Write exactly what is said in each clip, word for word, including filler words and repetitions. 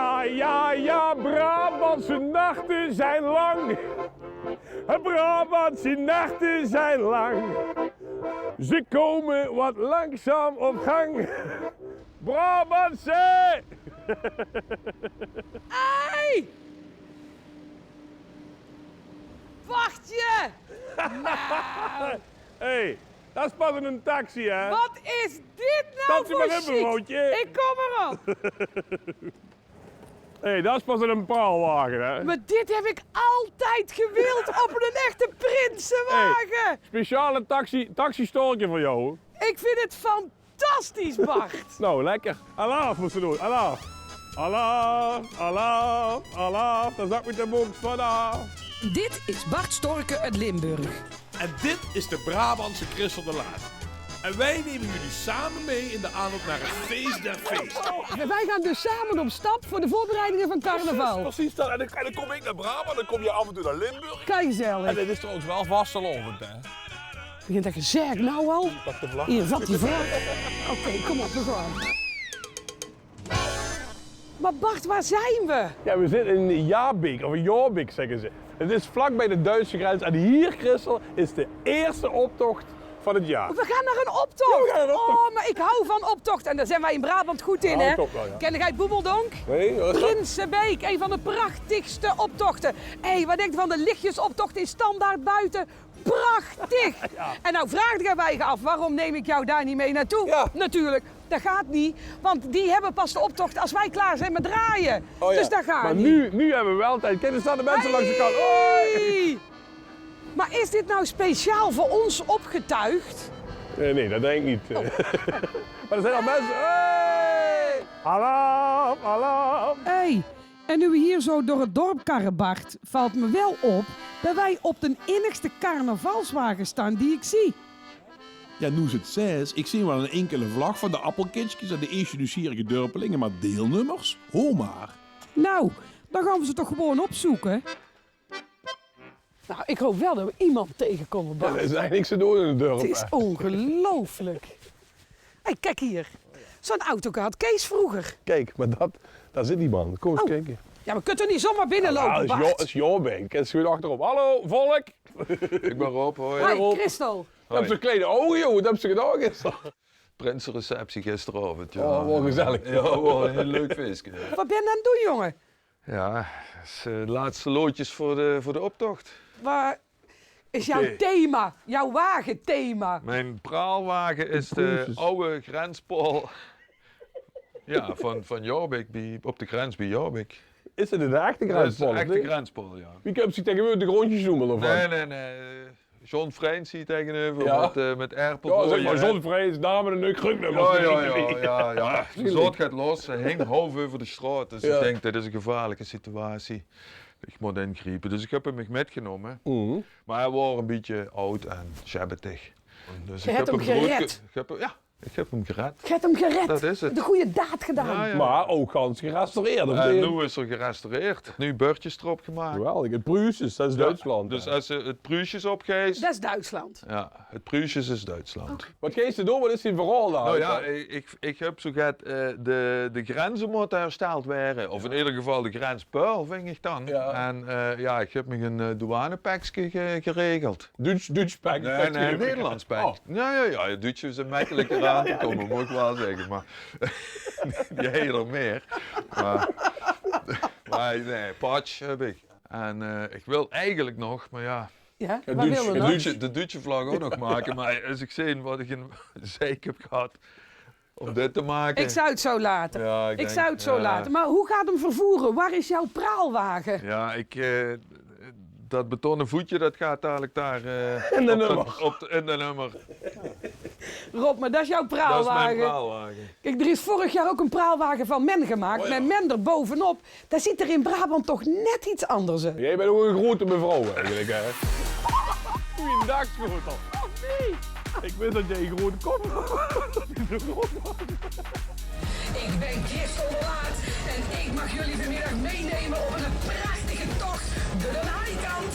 Ja, ja, ja, Brabantse nachten zijn lang. Brabantse nachten zijn lang. Ze komen wat langzaam op gang. Brabantse! Hey! Wacht je! Nou. Hey, dat is pas een taxi, hè? Wat is dit nou voor shit? Ik kom erop. Hey, dat is pas een praalwagen, hè? Maar dit heb ik altijd gewild op een echte prinsenwagen. Hey, speciale taxi, taxistorke voor jou. Ik vind het fantastisch, Bart. Nou, lekker. Alaaf, moesten doen. Alaaf. Alaaf, alaaf, alaaf. Dan zak ik de box vanaf. Dit is Bart Storke uit Limburg. En dit is de Brabantse Christel de Laat. En wij nemen jullie samen mee in de aanloop naar het feest der feesten. Wij gaan dus samen op stap voor de voorbereidingen van carnaval. Precies, precies dat. En dan, en dan kom ik naar Brabant, dan kom je af en toe naar Limburg. Kijk, gezellig. En het is trouwens wel vastelaovend, hè? Begint dat gezeik nou al? Pak de vlag. Hier, vat die vlag. Oké, kom op, we gaan. Maar Bart, waar zijn we? Ja, we zitten in Jabeek, of in Jabeek zeggen ze. Het is vlakbij de Duitse grens. En hier, Christel, is de eerste optocht van het jaar. We gaan naar een optocht. Ja, we gaan naar een optocht. Oh, maar ik hou van optocht. En daar zijn wij in Brabant goed in, hè? Ja, dat klopt wel, ja. Ken jij Boemeldonk? Nee, wat is dat? Prinsenbeek, een van de prachtigste optochten. Hé, wat denkt u van de lichtjesoptocht in Standaard buiten? Prachtig! Ja. En nou vraagt gij je af, waarom neem ik jou daar niet mee naartoe? Ja. Natuurlijk, dat gaat niet, want die hebben pas de optocht als wij klaar zijn met draaien. Oh ja. Dus dat gaat niet. Maar nu, nu hebben we wel tijd. Kijk, er staan de mensen langs de kant. Hoi! Hoi! Maar is dit nou speciaal voor ons opgetuigd? Nee, nee, dat denk ik niet. Oh. Maar er zijn al mensen. Hey! Alaaf, alaaf! Hey! En nu we hier zo door het dorp karren, Bart, valt me wel op dat wij op de enigste carnavalswagen staan die ik zie. Ja, noe ze 't zaes, ik zeen wel een inkele vlag van de Appelkitskes en de Eerste Nuujsgierige Dörpelingen, maar deelnummers? Hoor maar. Nou, dan gaan we ze toch gewoon opzoeken. Nou, ik hoop wel dat we iemand tegenkomen, Bart. Ja, er is eigenlijk niks te doen in het dorp, hè? Het is ongelooflijk. Hé, kijk hier. Zo'n auto had Kees vroeger. Kijk, maar dat, daar zit die man. Kom eens kijken. Ja, maar kunt u niet zomaar binnenlopen, Bart? Ja, dat is Jo-, is Job, hè. Kent ze weer achterop. Hallo, volk. Ik ben Rob, hoi. Hoi, Rob. Christel. Hoi. Heb ze kleine ogen, joh. Wat heb ze gedaan gisteren? Prinsenreceptie gisteravond, ja. Oh, wel gezellig. Ja, wel een heel leuk feestje. Wat ben je aan het doen, jongen? Ja, is, eh, laatste loodjes voor de, voor de optocht. Waar is jouw thema? Jouw wagenthema? Mijn praalwagen is de oude grenspool. Ja, van, van Jorbik, bij, op de grens bij Jorbik. Is het een echte grenspool, of niet? Dat is een echte grenspool, ja. Wie komt ze tegenwoordig de grondjes zoemelen of wat? Nee, nee, nee. John Freinsie tegenover met, eh, met Erpel. Ja, zeg maar, John Freinsie, namen en ik. Ja, ja, ja, ja, ja. Zoot gaat los, hij hing half over de straat. Dus ik denk, dit is een gevaarlijke situatie. Ik moet ingrijpen. Dus ik heb hem mitgenomen. Maar hij was een beetje oud en shabbetig. Dus ik heb hem gered. Ik heb hem, ja, ik heb hem gered. Je hebt hem gered. Dat is het. De goede daad gedaan. Ja, ja. Maar ook gans gerestaureerd, of niet? En nu is er gerestaureerd. Nu bordjes erop gemaakt. Geweldig. Het Pruisisch, dat is Duitsland, hè? Dus als ze het Pruisisch opgeeft. Dat is Duitsland. Ja, het Pruisisch is Duitsland. Oké. Wat geeft ze door? Wat is die verhaal daar? Nou ja, ik, ik, ik heb zo get, eh, de, de grenzen moeten hersteld worden. Of in ieder geval de grenspool, vind ik dan. Ja. En, eh, ja, ik heb me een, eh, douanepekske ge-, geregeld. Duits, Duits pek? Nee, nee, Nederlands pek. Oh. Ja, ja, ja, Duitsers zijn makkelijker aan te komen, moet ik wel zeggen. Maar die hele meer. Maar, maar nee, patch heb ik. En, eh, ik wil eigenlijk nog, maar ja. Ja, wat wil je nog? De Duitse, de Duitse vlag ook nog maken, maar als ik zie wat ik in zeik heb gehad om dit te maken. Ik zou het zo laten. Ja, ik zou het zo laten. Maar hoe gaat hem vervoeren? Waar is jouw praalwagen? Ja, ik, eh, dat betonnen voetje, dat gaat dadelijk daar, eh, in de nummer. Rob, maar dat is jouw praalwagen. Dat is mijn praalwagen. Kijk, er is vorig jaar ook een praalwagen van Men gemaakt, met Men er bovenop. Dat ziet er in Brabant toch net iets anders uit. Jij bent ook een grote mevrouw eigenlijk, hè? Goeiedag, schotel. Of niet? Ik wist dat jij een grote kop had. Ik ben Christel de Laat en ik mag jullie vanmiddag meenemen op een prachtige tocht door de Haaikant.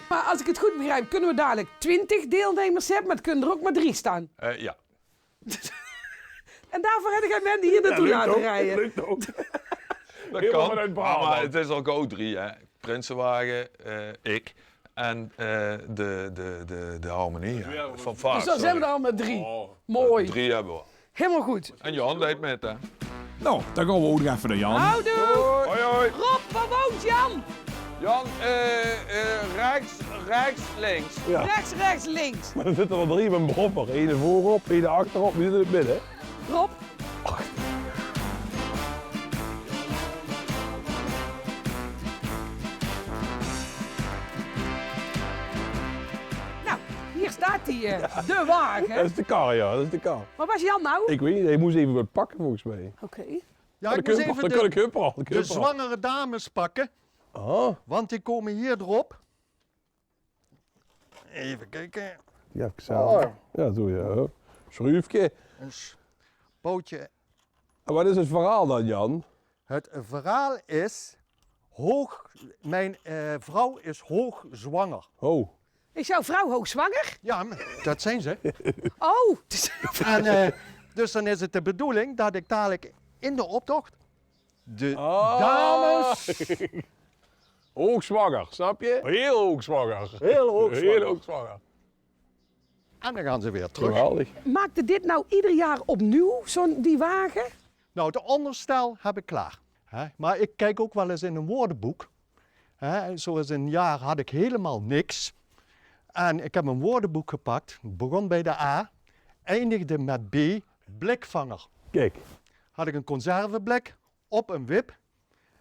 Maar als ik het goed begrijp, kunnen we dadelijk twintig deelnemers hebben, maar het kunnen er ook maar drie staan. Eh, ja. En daoveur höb ich Wendy hie nao toe laote rieje. Jao, leuk toch? Leuk toch? Det kan. Mer, mer 't is al gaw drie, hè. Prinsewage, eh, ich en, eh, de, de, de, de harmonie, hè. Jao, fanfare, dus dan zeen v'r d'r al mit drie. Oh. Mooi. Drie höbbe v'r. Hielemaol good. En Jan deit mit, hè. Noe, dan gaon v'r ouch nog effe nao Jan. Houdoe. Hoi, hoi. Rob, wo woont Jan? Jan, eh, eh, rechs, rechs, links. Jao. Rechs, rechs, links. Mer d'r zitte d'r drie mit 'n brommer. Eine veurop, eine achterop, wie zit 't midde? Rob. Nou, hie steit 'r, eh, de wage. Det is de kar, jao, det is de kar. Mer wo is Jan noe? Ich weit neet, hae mós effe get pakke volges mich. Oké. Jao, ich mós effe de, de zwangere dames pakke. Oh. Want die kómme hie drop. Effe kieke. Jao, zoe, jao. Sjruufke. Ein pootje. En waat is 't verhaol dan, Jan? 't Verhaol is, hoog, mien, eh, vrouw is hoogzwanger. Oh. Is jouw vrouw hoogzwanger? Jao, det zeen ze. Oh. En, eh, dus dan is 't de bedoeling det ich dalik in de optoch de dames... Hoogzwanger, snap je? Hiel hoogzwanger. Hiel hoogzwanger. En dan gaon ze weer trök. Geweldig. Maakde dit noe eder jaor opnuuj, zoe'n, die wage? Noe, 't óngerstel höb ich klaor. Hè? Mer ich kiek ouch waal ins in ein woordebook. Hè? Zoe ins ein jaor had ich hielemaol niks. En ich höb ein woordebook gepak, begós bie de A, eindigde mit B, blikvanger. Kiek. Had ich ein conserveblik op ein wip.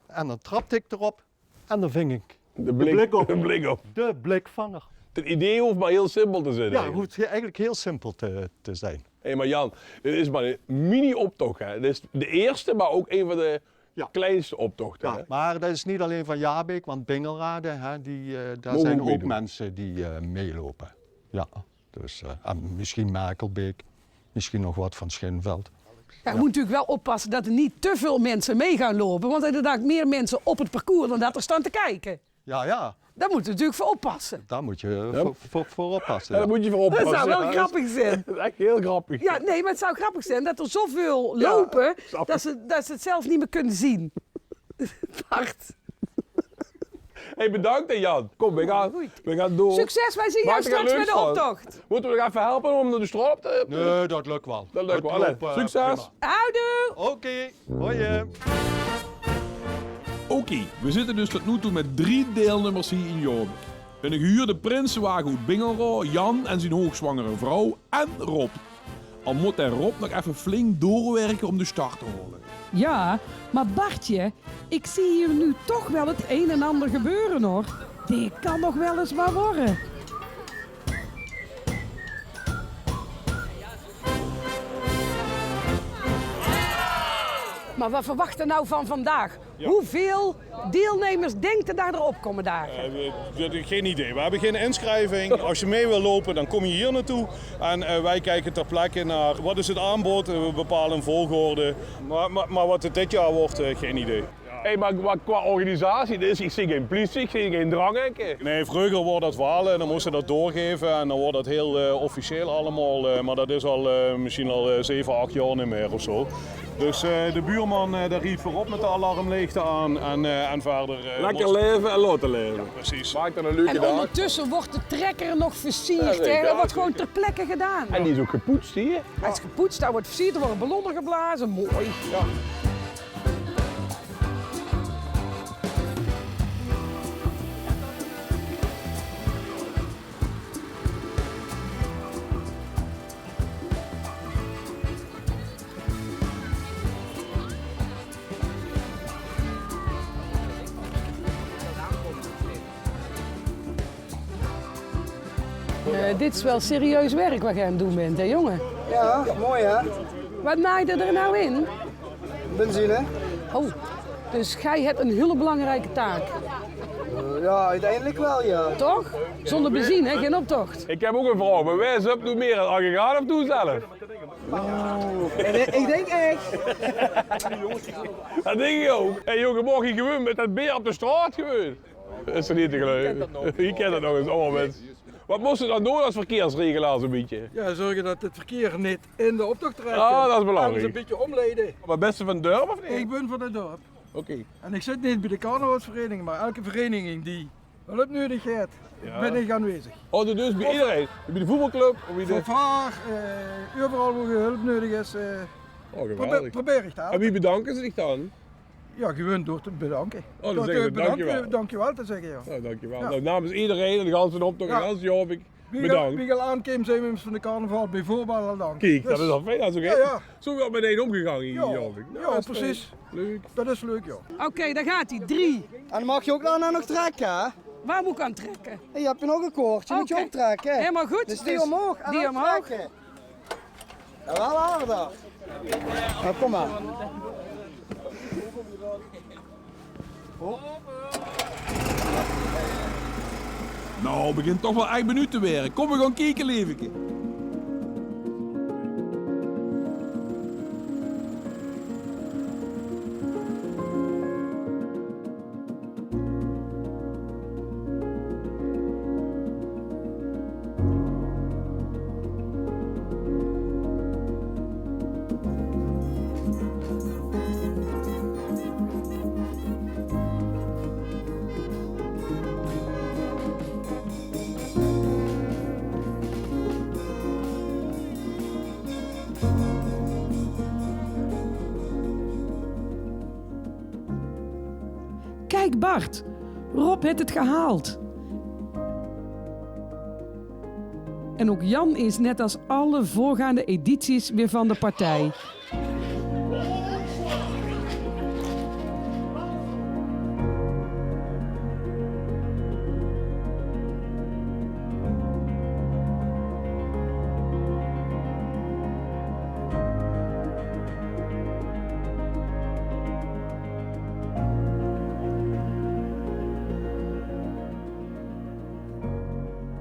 En dan trapde ich d'rop en dan ving ich de blik op. De blik op. De blikvanger. 't Idee hoof mer hiel simpel te zeen, eigelik. Jao, 't hoof eigelik hiel simpel te, te zeen. Hé, mer Jan, dit is mer 'n mini-optoch, hè. Dit is de ierste, mer ouch ein van de kleinste optochte, hè. Jao, mer det is neet allein van Jabeek, want Bingelrade, hè, die, eh, dao zeen ouch minse die, eh, mitloupe. Jao. Dus, eh, en mesjien Merkelbeek, mesjien nog get van Schinveld. Jao, ge mót natuurlik waal oppasse det d'r neet te väöl minse mit gaon loupe, want es d'r dan mier minse op 't parcours dan det d'r staon te kieke. Jao, jao. Dao mót ge natuurlik veur oppasse. Dao mót ge veur, veur, veur oppasse, jao. Det zów waal grappig zeen. Det is ech hiel grappig. Jao, nae, mer 't zów grappig zeen det d'r zoväöl loupe det ze, det ze 't zelf neet mier kinne zeen. Bart. Hey, bedank, hè, Jan. Kóm, veer gaon, veer gaon door. Succes, veer zeen dich straks mit de optoch. Mótte veer nog effe helpe óm nao de straot te... Nae, det lök waal. Det lök waal. Allee, succes. Houdoe. Oké, hoi. Oké, veer zitte dus tot noe toe mit drie deilnummers hie in Jabeek. Eine gehuurde prinsewage oet Bingelrao, Jan en zien hoogzwangere vrouw en Rob. Al mót d'r Rob nog effe flink doorwirke óm de start te haole. Jao, mer Bartje, ich zeen hie noe toch waal 't ein en anger gebeure, huur. Dit kan nog waal ins get waere. Mer waat verwachte veer noe van vandaag? Jao. Wieväöl deilnummers dinks te det d'r opkómme daag? Eh, we, we, geen idee. We hebben geen inschrijving. Als je mee wil lopen, dan kom je hier naartoe. En, eh, wij kijken ter plekke naar wat is het aanbod. Eh, we bepalen een volgorde. Maar, maar, maar wat het dit jaar wordt, eh, geen idee. Hey, mer, mer qua organisatie, dus ich zeen gein pliesie, ich zeen gein dranghekke. Nee, vroeger woor det waal, eh, dan mós se det doorgaeve en dan woor det hiel, eh, officieel allemaol, eh, mer det is al, eh, mesjien al, eh, zeve, ach jaor neet mier of zo. Dus, eh, de buurman, eh, dae riejt veurop mit de alarmlechte aan en, eh, en wiejer, eh, lekker laeve en laote laeve. Jao, precies. Maak d'r ein leuke daag van. En óngertösse wuuert de trekker nog versierd, hè? Det wuuert gewoon ter plekke gedaon. En die is ouch gepoets, zuus se? Hae is gepoets, dao wuuert versierd, d'r waere ballonne geblaoze. Mooi. Jao. Eh, dit is waal serieus werk waat geer aan 't doon bent, hè, jónge? Jao, mooi, hè? Waat naait geer d'r noe in? Benzine. Oh, dus geer höbt ein hiel belangrieke taak. Eh, jao, oeteindelik waal, jao. Toch? Zónger benzine, hè, gein optoch. Ich höb ouch ein vraog, mer wae zup noe mier, 't aggregaat of doe zelf? Oeh, ich dink, ich dink ech. Det dink ich ouch. Hè, jónge, morge gewoon mit det beer op de straot gewoon. Det is toch neet te geluive? Wae kint det nog? Is allemaol minse. Wat mós se dan doon es verkeersregelaar zo'n bietje? Ja, zörge det 't verkeer neet in de optoch terech kump. Ah, det is belangriek. En ze 'n bietje ómleide. Mer bès se van 't dörp of neet? Ich bön van 't dörp. Oké. En ich zit neet bie de carnavalsvereniging, mer eder vereniging die hulp neudig haet, bön ich aanwezig. Oh, dus bie ederein? Bie de voetbalclub? Of bie de fanfaar, eh, euveral wo hulp neudig is, eh, probeer ich te helpe. Oh, geweldig. En wie bedanke ze dich dan? Ja, gewoon door te bedanke. Oh, dan zègke ze: "Dankjewel." Dankjewel te zègke, ja. Nou, dankjewel. Ja. Nou, namens ederein, de ganse optoch, de ganse Jobbik, bedank. Wie ich al aankaom, zag emes van de carnaval bieveurbeeld al dank. Kiek, det is al fijn, det is oké. Ja, ja. Zo weurt mit dich ómgegange hie, Jobbik. Nou, ja, precies. Leuk. Det is leuk, ja. Oké, dao geit-ie. Drie. En dan maag se ouch daonao nog trèkke, hè? Waat mót ich dan trèkke? Hey, doe höbs nog ein kaartje, mót se ouch trèkke. Helemaol good. Dus die ómhoeg en die dan ómhoeg. Trèkke. Ja, waal aardig. Nou, kóm mer. Nou, begin toch waal ech benuujd te waere. Kóm, veer gaon kieke, leefke. Kiek, Bart, Rob haet 't gehaold. En ouch Jan is, net es alle veurgaande edities, weer van de partij.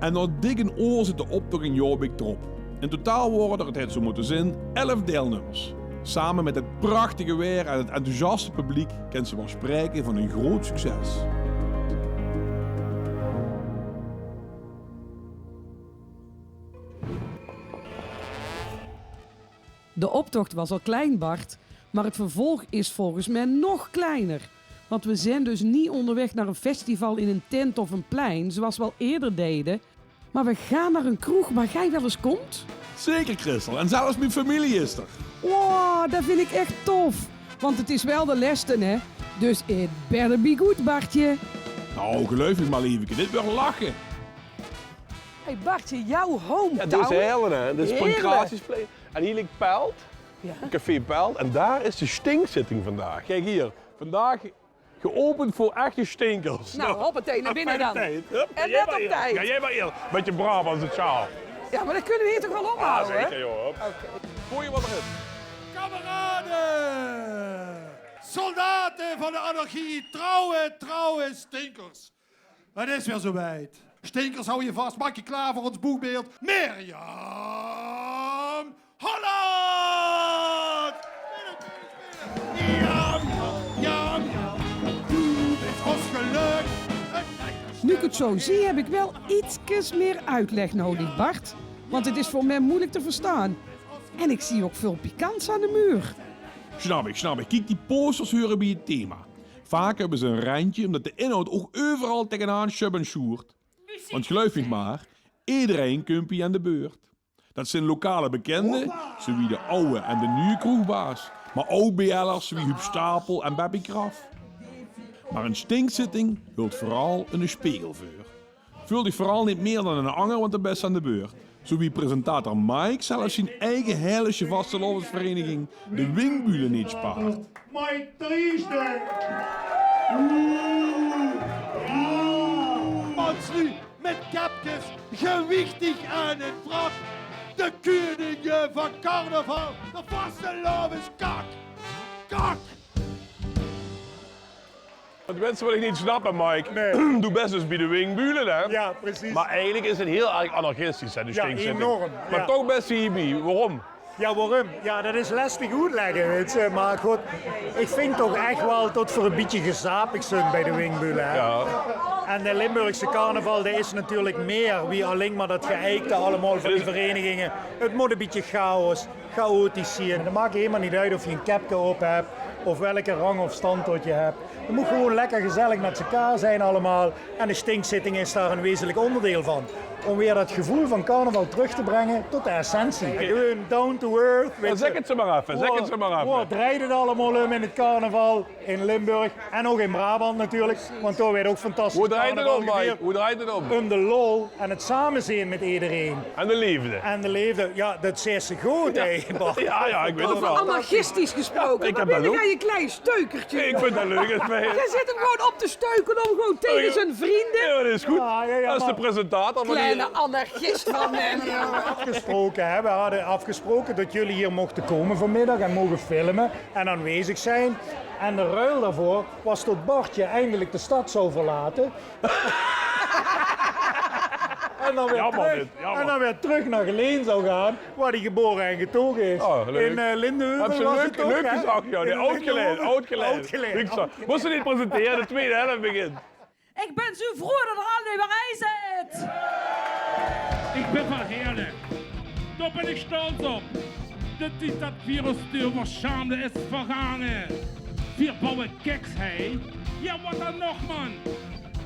En nao dik ein oor zit de optoch in Jobbik d'rop. In totaal waore d'r, 't haet zo mótte zeen, elf deilnummers. Same mit 't prachtige waer en 't enthousiaste publiek kins se waal spraeke van ein groot succes. De optocht was al klein, Bart, maar het vervolg is volgens mij nog kleiner. Want we zijn dus niet onderweg naar een festival in een tent of een plein, zoals we al eerder deden, maar we gaan naar een kroeg waar gij wel eens komt. Zeker, Christel. En zelfs mien femilie is d'r. Wow, dat vind ik echt tof. Want het is wel de lèste, hè? Dus it better be good, Bartje. Nou, geluif mich mer, leefke, dit weurt lache. Hey Bartje, jouw hometown. Ja, dit is Heerlen, hè? Dit is Pancratiusplein. En hie ligk Pelt. Ja. Café Pelt. En dao is de stinkzitting vandaag. Kiek hie. Vandaag geopend veur echte stinkers. Nou, hoppatee, nao binne dan. Fijne tied. Hup, en net op tied. Gaon jij maar eer. Met je Brabantse sjaal. Ja, maar dat kunnen we hier toch wel ophouden, hè? Ah, zeker, joh. Hup. Oké. Gooi je wat erin. Kameraden! Soldaten van de anarchie, trouwe, trouwe stinkers. Het is weer zowied. Stinkers, hou je vast, maak je klaar voor ons boegbeeld. Mirjam Hojlanda! Mirjam, Mirjam, Mirjam. Doe bent ons geluk. Nu ik het zo zie, heb ik wel ietskes meer uitleg nodig, Bart. Want het is voor mij moeilijk te verstaan. En ik zie ook veel pikants aan de muur. Snap ich, snap ich. Kiek, die posters heure bie 't thema. Vaak höbbe ze ein rendje, ómdet de inhoud ouch euveral taengenaan sjub en sjoert. Want geluif mich mer, ederein kump hie aan de beurt. Dat zeen lokale bekende, zowie de awwe en de nuuje kroegbaas, mer ouch B L'ers wie Huub Stapel en Beppie Kraft. Mer ein stinkzitting hult veural eine spegel veur. Veul dich veural neet mier dan eine anger, want dan bès se aan de beurt. Zowie presentator Mike zelfs zien eige Heerlesje vastelaovesvereiniging, de Winkbülle, neet spaart. Mike Driesde. Manslü mit kepkes, gewichtig en in frak. De keuninge van carnaval, de vastelaoveskak. Kak! Want de minse waat ich neet snap, Mike, doe bès dus bie de Winkbülle, hè? Ja, precies. Mer eigelik is 't hiel erg anarchistisch, hè, de stinkzitting. Ja, enorm. Mer toch bès se hiebie. Waorum? Ja, waorum? Ja, dat is lestig oetlègke, weits se. Mer good, ich vinj toch ech waal tot veer e bietje gezapig zeen bie de Winkbülle, hè. Ja. En de Limburgse carnaval, det is natuurlijk meer wie alling maar det geëikte allemaal van die verenigingen. Het moet een bietje chaos, chaotisch zien. En det maakt helemaal niet uit of je een kepke op hebt, of welke rang of stand tot je hebt. Het moet gewoon lekker gezellig met elkaar zijn allemaal. En de Stinkzitting is daar een wezenlijk onderdeel van. Om weer dat gevoel van carnaval terug te brengen tot de essentie. Gewoon down to earth. Zeg het ze maar even, zeg het ze maar even. Waar draait het allemaal om in het carnaval? In Limburg en ook in Brabant natuurlijk, want daar werd ook fantastisch carnaval gevierd. Hoe draait het om, Mike? Hoe draait het om? Om de lol en het samen zijn met iedereen. En de leefde. En de leefde, ja, det zaes se good, hè, Bart. Ja, ja, ik weet het wel. Over anarchistisch gesproken. Wat ben jij een klein steukertje. Ik vind dat leuk. Jij zit hem gewoon op te steuken om gewoon tegen zijn vrienden. Ja, dat is goed. Ja, ja, ja, als de presentator van die... Kleine anarchist van hem. Afgesproken, hè. We hadden afgesproken dat jullie hier mochten komen vanmiddag en mogen filmen en aanwezig zijn. En de ruil daarvoor was tot Bartje eindelijk de stad zou verlaten. En dan weer terug, en dan weer terug naar Geleen zou gaan, waar hij geboren en getogen is. In eh, Lindenheuvel was het toch, hè? Leuk gezag, ja. Oud-Geleen, oud-Geleen. Moest ze niet presenteren, de tweede helft begint. Ik ben zo vroeg dat er al niet meer in zit. Ik ben van Heerlen. Daar ben ik stolz op. De tied dat veer ós deur veur sjaamde is vergange. Veer bouwe keks, hè. Ja, wat dan nog, man?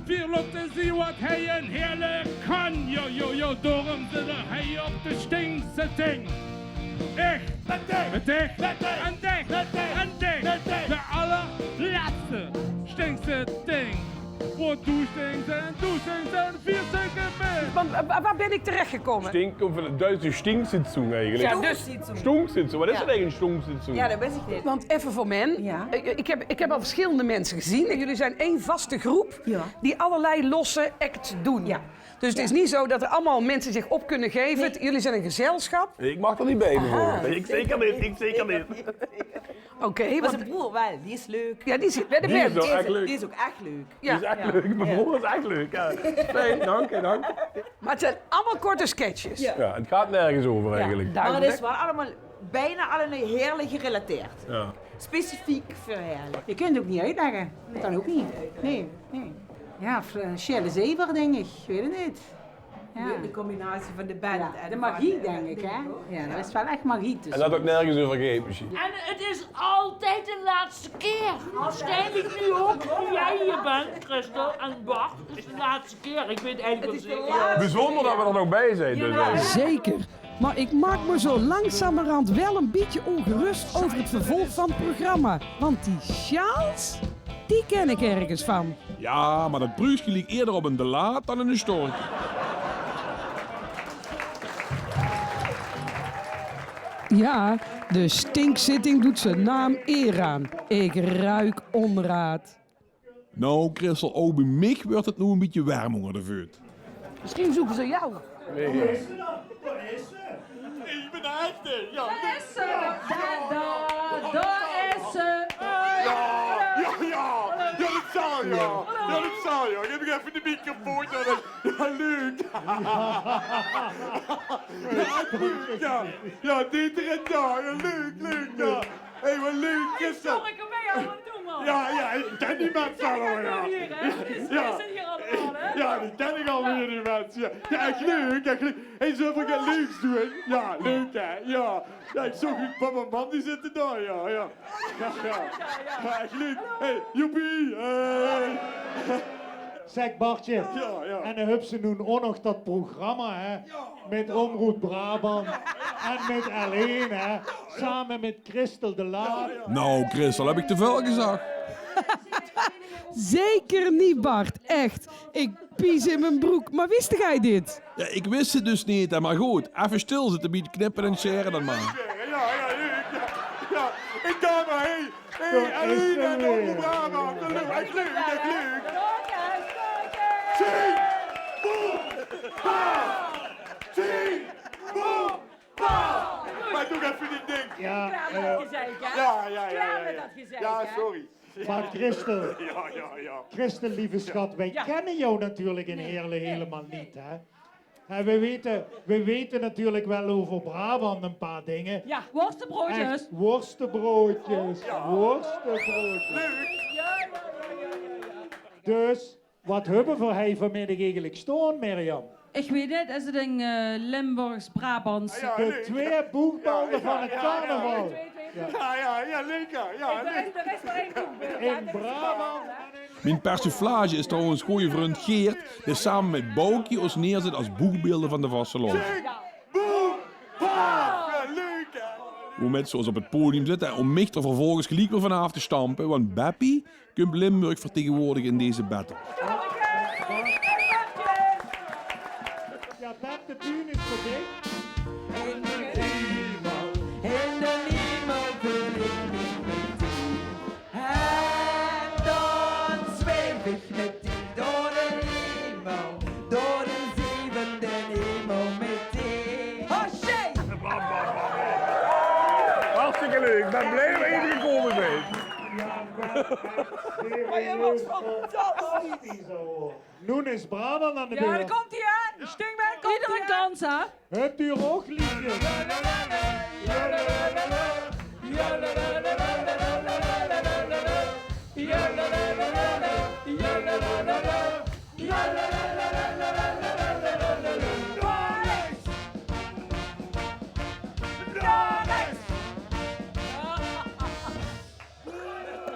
Veer laote zien wat hei in Heerle kan. Jo, jo, jo, daorum zit er hei op de Stinkzitting. Echt. Met dich. Met dich. En dich. En dich. De allerlaatste Stinkzitting. Wo du Stink en du Stink en veer Stinke bent. Want eh, waar ben ik terechtgekomen? Stink komt van het Duitse Stinkzittung eigenlijk. Ja, dus Stunksitzung. Wat is dat eigenlijk, een Stunksitzung? Ja, dat wist ik niet. Want even voor men. Ja. Eh, ik, heb, ik heb al verschillende mensen gezien. En jullie zijn één vaste groep die allerlei losse acts doen. Ja. Dus het is niet zo dat er allemaal mensen zich op kunnen geven. Nee. Jullie zijn een gezelschap. Ik mag er niet bij, bijvoorbeeld. Ik zeker niet, ik zeker niet. Oké, maar want zijn broer wel, die is leuk. Ja, die is, die is wel echt leuk. Die is ook echt leuk. Ja. Die is echt leuk. Mijn broer is echt leuk. Ja. Fijn, dank je, dank. Maar het zijn allemaal korte sketches. Ja, het gaat nergens over eigenlijk. Maar het is wel allemaal bijna allemaal Heerle gerelateerd. Ja. Specifiek voor Heerle. Je kunt het ook niet uitleggen. Dat kan ook niet. Nee, nee. Ja, financiële zever, denk ik. Ik weet het niet. Ja. De, de combinatie van de band en de magie, denk ik, hè? Ja, dat is wel echt magie tussen. En dat ook nergens over geeft misschien. En het is altijd de laatste keer. Waarschijnlijk nu ook, nu jij hier bent, Christel en Bart, is de laatste keer. Ik weet eigenlijk wel zeker. Bijzonder dat we er nog bij zijn, dus. Zeker. Maar ik maak me zo langzamerhand wel een beetje ongerust over het vervolg van het programma. Want die sjaals, die ken ik ergens van. Ja, maar dat Pruus geliek eerder op een delaat dan een stork. Ja, de Stinkzitting doet zijn naam eer aan. Ik ruik onraad. Nou, Christel, ook bij mich wordt het nou een beetje warm onder de veut. Misschien zoeken ze jou. Nee. Ik ben de echte. Ja, daar is ze. Daar, daar, daar is ze. Ja, ja, ja. Ja, dat zal, ja. Ja, dat zal, ja. Geef ik even de microfoon. Ja, dat, ja, leuk. Ja, leuk, ja. Ja, dit erin, ja. Ja, leuk, leuk, ja. Hey, wat leuk, Christel. Sorry, kom mee, wat doen, man? Ja, ja, ik ken die mensen allemaal, ja. Ja, die ken ik alweer, die mensen. Ja, ja, echt leuk, echt leuk. Hey, zullen we gaan leuks doen? Ja, leuk, hè? Ja. Ja, ik zag papa en mam, die zitten daar, ja, ja. Ja, ja. Ja, echt leuk. Hey, joepie. Hey. Zeg, Bartje, ja, ja, en dan höbs se noe ook nog dat programma, hè, met Omroep Brabant en met L één, hè, samen met Christel de Laat. Nou, Christel, heb ik te veel gezag? Zeker niet, Bart. Echt. Ik pies in mijn broek. Maar wist gij dit? Ja, ik wist het dus niet, hè, maar goed. Even stil zitten bij het knippen en scheren dan maar. Ja, ja, ja, ja. Ik kan maar, hey. Hey, Aline en Omroep Brabant. Leuk, echt leuk, echt leuk. Zing! Boem! Ba! Zing! Boem! Ba! Maar doe even die ding. Ja, eh, ja, ja, ja, ja, ja. Ja, sorry. Maar Christel, ja, ja, ja. Christel, lieve schat, wij kennen jou natuurlijk in Heerle helemaal niet, hè? En we weten, we weten natuurlijk wel over Brabant een paar dingen. Ja, worstenbroodjes. Echt, worstenbroodjes, worstenbroodjes. Leuk. Ja, ja, ja, ja, ja, ja. Dus, Wat höbbe v'r hei vanmiddig eigelik staon, Mirjam? Ich weit 't neet, is 't ein, eh, Limburgs-Brabants? De twee boegbeelder van 't carnaval. Ja, ja, ja, lekker. Ja, lekker. In Brabant. Mien persiflage is trouwens gooj vrund Geert, dae same mit Boukie ós neerzit es boegbeelder van de vastelaovend. Boeg! Boeg! Ja, leuk, hè? Woemet ze ós op 't podium zitte en óm mich d'r vervolges geliek weer vanaaf te stampe, want Beppie kump Limburg vertegenwoordige in deze battle. Ja, Bep, de bühne is veur dich. In de hemel, in de hemel wil ich mit dich. En dan zweef ich mit dich door de hemel, door de zevende hemel mit dich. Hossé! Hartstikke leuk. Ich bön blie det v'r hie gekómme zeen. Mer det waas fantastisch. Noe is Brabant aan de beurt. Ja, dao kump-ie aan. Stingbeer, kump-ie aan. Ederein kans, hè? Höb geer ouch leedjes?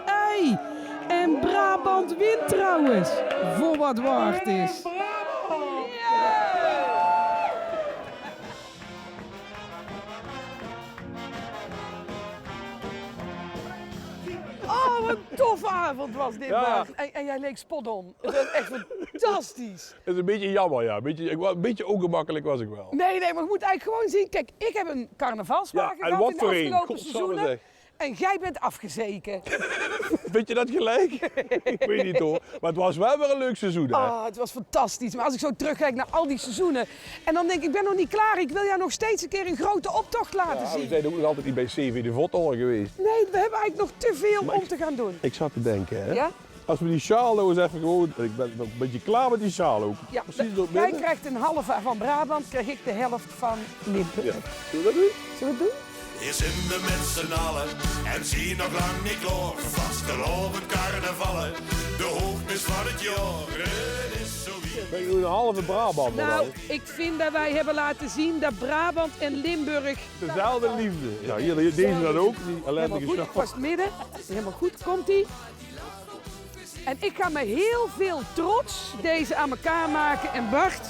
Hey, en Brabant wint trouwens, veur wat 't waerd is. Oh, wat 'n toffe aovend waas dit, Bart. En, en geer leek spot on. 't Waas ech fantastisch. 't Is ein bietje jaomer, ja. Bietje, ich waas, ein bietje óngemakkelik waas ich waal. Nae, nae, mer geer mót eigelik gewoon zeen. Kiek, ich höb ein carnavalswage gehad in de aafgeloupe seizoene. En geer bent aafgezeke. Vinjs se det geliek? Ich weit neet, huur. Mer 't waas waal weer ein leuk seizoen, hè? Ah, 't waas fantastisch. Mer es ich zo trökkiek nao al die seizoene. En dan dink ich, ich bön nog neet klaor. Ich wil dich nog steeds ein kieër in grote optoch laote zeen. Ja, v'r zeen ouch nog altied neet bie C V de Vottor gewaes. Nae, v'r höbbe eigelik nog te väöl óm te gaon doon. Ich zaot te dinke, hè? Ja? Es v'r die sjaal noe ins effe gewoon, ich bön ein bietje klaor mit die sjaal ouch. Ja, precies. Geer kriegt ein half van Brabant, krieg ich de helf van Limburg. Ja. Zölle v'r det doon? Zölle v'r det doon? Hie zeen v'r mit z'n alle en zeen nog lang neet klaor. Vastelaovend, carnavalle, de hoogpis van 't jaor. 't Is zo wied. Bön ich noe ein halve Brabander dan? Nou, ich vinj det v'r höbbe laote zeen det Brabant en Limburg dezelfde leefde. Ja, hie, deze dan ouch, die ellendige sjaal. Helemaol good, past midde. Helemaol good, kump-ie. En ich gaon mit hiel väöl trots deze aan mekaar make. En Bart,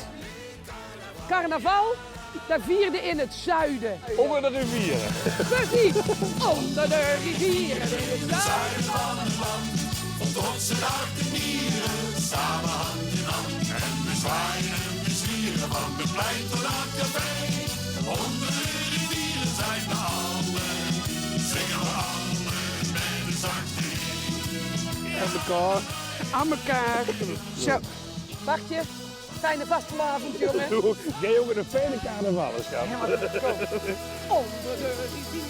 carnaval, det vierde in 't zuide. Ónger de riviere. Precies, ónger de riviere in 't zuide van 't land. Vol trots en hart en niere, same hand in hand. En v'r zwaaie en v'r zwiere van 't plein tot aan 't café. Ónger de riviere zeen v'r alle, zinge v'r alle mit ein zachte Aan mekaar. Aan mekaar. Zo. Bartje, fijne vastelaovend, jónge. Doe, geer ouch ein fijne carnaval, sjat. Ja, mer det kump. Ónger de riviere.